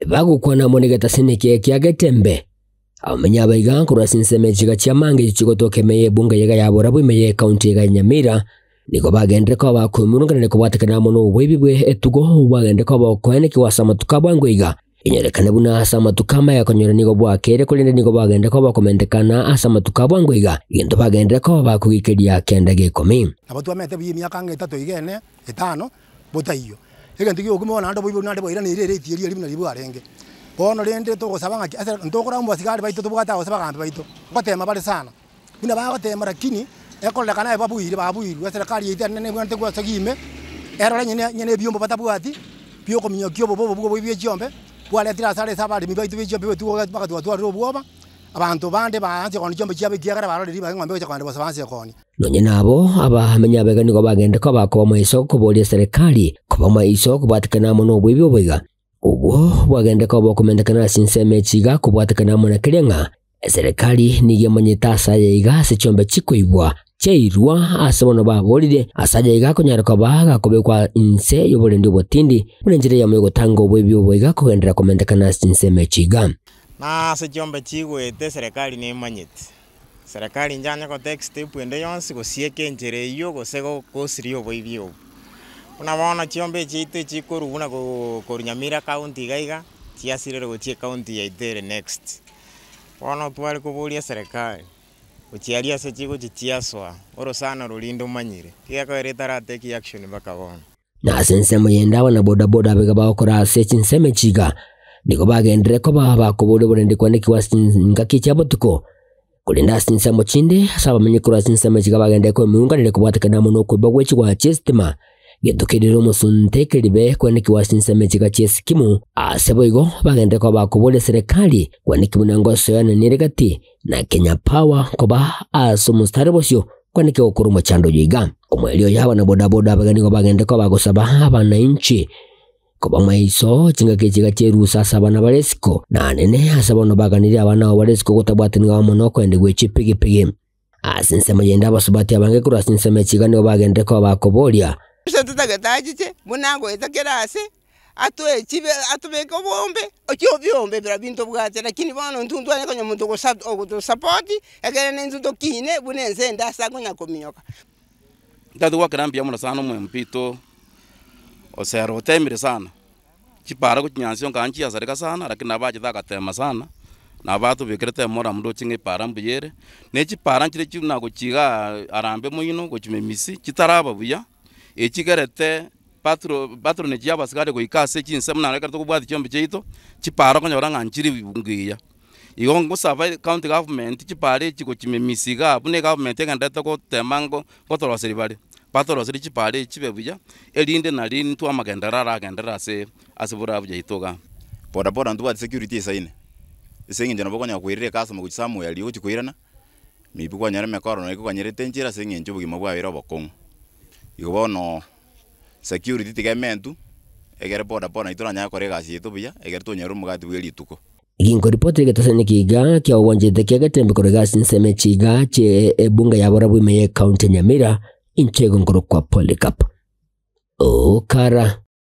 Bagokwana amo negetasini eke kia Getembe, abamenyi aba iga korwa ase ensemo echiga chi'amange echio chigotoka ime y'ebunge eyega ya Borabu ime y'ecounty eyega ya Nyamira, nigo bagenderere koba bakoimurunganania kobwatekana amo noboibi bwe etugo obwo bwagenderire koba okoenekigwa ase amatuko a bwango iga. Enyorekane buna ase amatuko amaya konyora nigo bwakeire korende nigo bagenderere koba bakomentekana ase amatuko a bwango iga, egento bagenderere koba bakogikeria kenda gia ikomi. Nabo twamete buya emiaka ang'e etato iga ene, etano, botaiyo. Egento gi'ogokima bono naende oboibori naende bwairaneire erate eria eria buna riria bwarenge. Bono rende togosaba ng'aki ase ntokorama abasigari baito tobwate aa gose abagambi baito, ngotema bare sana, buna bagotema lakini, ekororekana aye babuire babuirwe eserekari yaito enene nebwenerete gosogia ime, erore nyene nyene ebiombo batabwati, biokominyokia obobe obo bwa oboibi bwe chiombe, bwaretire asara ase abaremi baito be chiombe etugo mpaka twatwarire obwoba, abanto bande baansie koonia chiombe chiabo ekiagera barorire ribaga eng'ombe egocha kogenda bosa baansie koonia. Nonye nabo, abamenyi abaiga nigo bagende koba koba maiso koboria eserekari koba maiso kobwatekana amo noboibi obo iga. Obwo bwagende koba okomentekana ase ensemo echi iga kobwatekana amo na keria ng'a eserekari nigo emanyete ase aya iga ase chiombe chikoibwa chiairwa ase bono baborire ase aya iga akonyara koba gakobekwa inse y'oborendi obotindi buna enchera eyemo yogotanga oboibi obo iga kogenderera komentekana ase chinsemo echi iga. Na ase chiombe chigoeta eserekari nemanyete. Serikali inche anye gotake step ende yonsi gosieka enchera eyio gose gosiria oboibi obwo. Buna bono chiombe echi chiaito echikorwa buna korwa Nyamira county iga iga, chiasirire gochia ecounty yaito ere next. Bono tware koboria eserekari, gochia aria ase chigochia chiasoa, orosana roria ndomanyire, egekoera etaratake action mpaka bono. Na ase ensemo yende abana bodaboda abaiga bagokora ase chinsemo echi iga, nigo bagenderere koba bakoboria oborendi kwanekigwa ase chingaki chia botuko. Korende ase chinsemo chinde, ase abamenyi korwa ase chinsemo echi iga bagenderere koemuunganera kobwatekana amo nokoiba gwe chigwa chi'esitima, gento kerire omosunte keribe kwanekigwa ase chinsemo echi iga chi'esikimu. Ase boigo, bagenderere koba bakoboria eserekari kwanekigwa buna ngosoyana nere gati na Kenya Power koba ase omostari bosio kwanekigwa gokora omochando oyo iga. Omoerio oyo abana bodaboda abaiga nigo bagende koba gosaba abananchi koba maiso chingaki echi iga chierusa ase abana bare isiko, na anene ase bono baganirie abana abo bare isiko gotabwataniwa amo nokoendigwa gwe chipigipigi. Ase ensemo yende abasubati abange korwa ase ensemo echi iga nigo bagendire koba bakoboria. Ase totagete achiche, buna agoeta kera ase, atoe chibe atobeke oboombe, ochie obiombe biria bintobwate, lakini bono intwe ntwanye konya omonto ogosa ogotosapoti, ekere na intwe tokine buna ense ende ase akonya kominyoka. Ntagete goakera mbuya mono sana omo MP oito, Osero otemire sana, chipara gochia Nyansiongo nka nchiasareka sana lakini nabo achete agatema sana, nabo atobekerete emoram ndoche ng'a epara mbuya ere, na echipara nchire chuna gochia igaa Harambee moino gochia Memisi chitaraba buya, echigerete patro patronage ya abasigari goika ase chinsemo naende ekero tokobwatia chiombe chiaito, chipara okonyora ng'a nchiri buya. Igo ngosaba ecounty government chipara echi gochia Memisi igaa buna egovernment egendererete gotema ngo ngotoroseria bare, batoroserie chipara echi chibe buya, erinde nari intwe amagenderero aragenderere ase ase borabu yaito igaa. Bodaboda ntobwati security esaine, ase eng'encho nabo okonyara koirera ecustomer gochia somewhere riria ogochia koirana, maybe kwanyora emekoro nonye ekoganyerete enchera ase eng'encho obogima bwabeire obokong'u. Igo bono security tiga ementwe, egere bodaboda naintwe toranyare gokora egasi yaito buya, egere tonyore omogati bwe rituko. Ginkoripoti egetasani eke iga kiagwanchete kiagetembe korwa iga ase ensemo echi iga chie ebunge ya Borabu ime ye county ya Nyamira, inche igo nkorokwa Polycarp Okara.